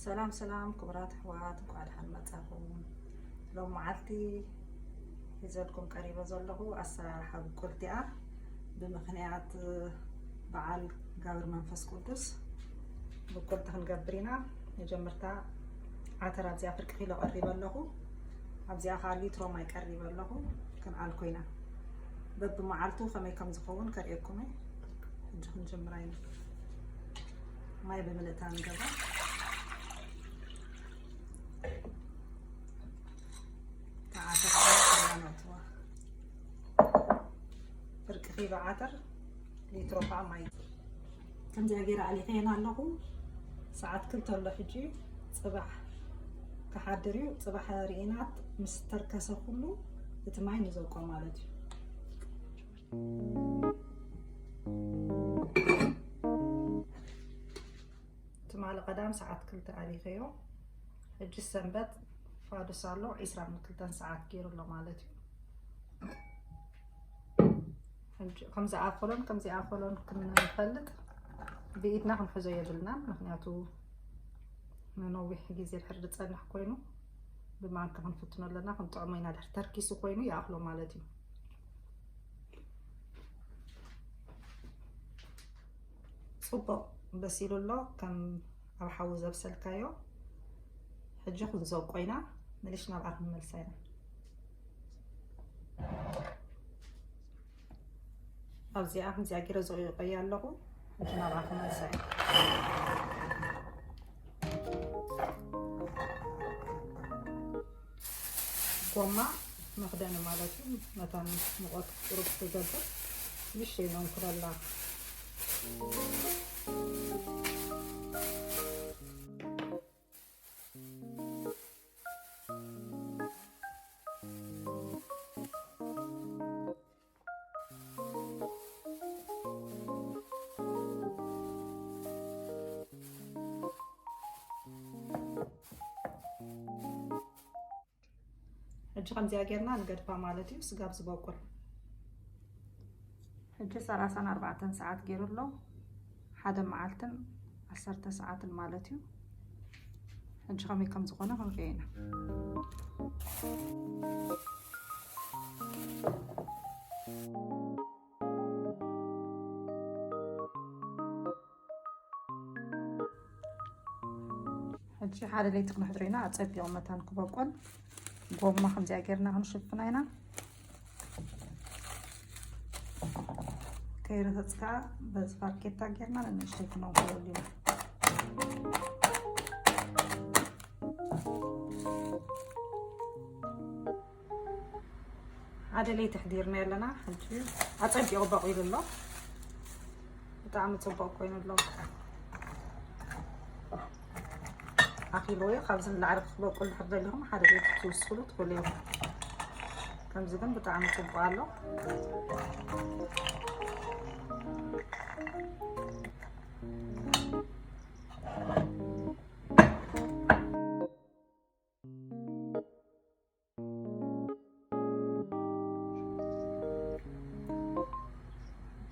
ሰላም ሰላም ክቡራት ኣሕዋት፣ እንኳዕ ደሓን መጻኹም። ሎም መዓልቲ ሒዘልኩም ቀሪበ ዘለኹ ኣሰራርሓ ብቁልቲኣ ብምኽንያት በዓል ጋብር መንፈስ ቅዱስ ብቁልቲ ክንገብር ኢና። መጀመርታ ዓተር ኣብዚኣ ፍርቂ ኪሎ ቀሪበ ኣለኹ። ኣብዚኣ ከዓ ሊትሮ ማይ ቀሪበ ኣለኹ። ክንኣልኮ ኢና። በብመዓልቱ ከመይ ከም ዝኸውን ከርእየኩም እየ። ሕጂ ክንጀምራ ኢና። ማይ ብምልእታ ንገባ። ተዓሰርተ ነጥዋ። ፍርቂ ኪሎ ዓተር ሊትሮ ከዓ ማይ። ከምዚኣ ገይረ ኣሊኸየን ኣለኹ። ሰዓት ክልተ ኣሎ ሕጂ። ጽባሕ ክሓድር እዩ። ጽባሕ ርኢናት ምስ ተርከሰ ኩሉ እቲ ማይ ንዘውቆ ማለት እዩ። ትማሊ ቀዳም ሰዓት ክልተ ኣሊኸዮ። ሕጂ ሰንበት ፋዱስ ኣሎ፣ ዒስራን ክልተን ሰዓት ገይሩ ኣሎ ማለት እዩ። ሕጂ ከም ዝኣኸሎን ከም ዘይኣኸሎን ክንፈልጥ ብኢድና ክንሕዞ የብልናን። ምኽንያቱ ንነዊሕ ግዜ ድሕር ዝጸንሕ ኮይኑ ብማንካ ክንፍትኖ ኣለና። ክንጥዕሞ ኢና። ድሕር ተርኪሱ ኮይኑ ይኣኽሎ ማለት እዩ። ጽቡቕ በሲሉ ኣሎ። ከም ኣብ ሓዊ ዘብሰልካዮ ሕጂ ክንዘውቆ ኢና። መሊሽ ናብኣ ክንመልሳ ኢና። ኣብዚኣ ከምዚኣ ገይረ ዘውቆያ ኣለኹ። ሕጂ ናብኣ ክመልሳ እየ። ጎማ መኽደኒ ማለት እዩ። መታን ሙቐት ቁሩብ ክገብር ንእሽተይ ነንኩለላ። ሕጂ ከምዚኣ ጌርና ንገድፋ ማለት እዩ። ስጋብ ዝበቁል ሕጂ ሰላሳን ኣርባዕተን ሰዓት ገይሩ ኣሎ። ሓደ መዓልትን ዓሰርተ ሰዓትን ማለት እዩ። ሕጂ ከመይ ከም ዝኾነ ክንሪኦ ኢና። ሕጂ ሓደ ለይቲ ክነሕድሮ ኢና። ኣጸቢቑ መታን ክበቁል ጎማ ከምዚኣ ጌርና ክንሽፍና ኢና። ከይረፈጽካ በዚ ፋርኬታ ጌርና ንንእሽተይ ክነውሕደሉ ኢና። ሓደ ለይቲ ኣሕዲርና ኣለና። ሕጂ ኣጸቢቑ በቒሉ ኣሎ። ብጣዕሚ ጽቡቕ ኮይኑ ኣሎ። ኣኺልዎ እዩ። ካብዚ ንላዕሊ ክበቁል ድሕር ደሊኹም ሓደ ለይቲ ክትውስኽሉ ትኽእሉ እዮም። ከምዚ ግን ብጣዕሚ ጽቡቕ ኣሎ።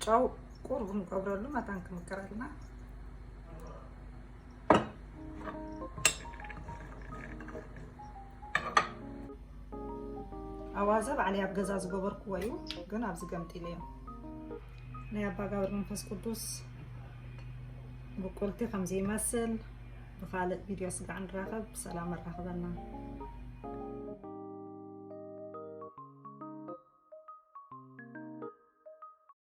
ጨው ቁሩብ ንገብረሉ መታን ክምከረልና። ኣዋዘ ባዕለይ ኣብ ገዛ ዝገበርክዎ እዩ፣ ግን ኣብዚ ገምጢለዮ። ናይ ኣባ ጋብር መንፈስ ቅዱስ ብቁልቲ ከምዚ ይመስል። ብኻልእ ቪድዮ ስጋዕ ንራኸብ። ብሰላም ኣራኽበና።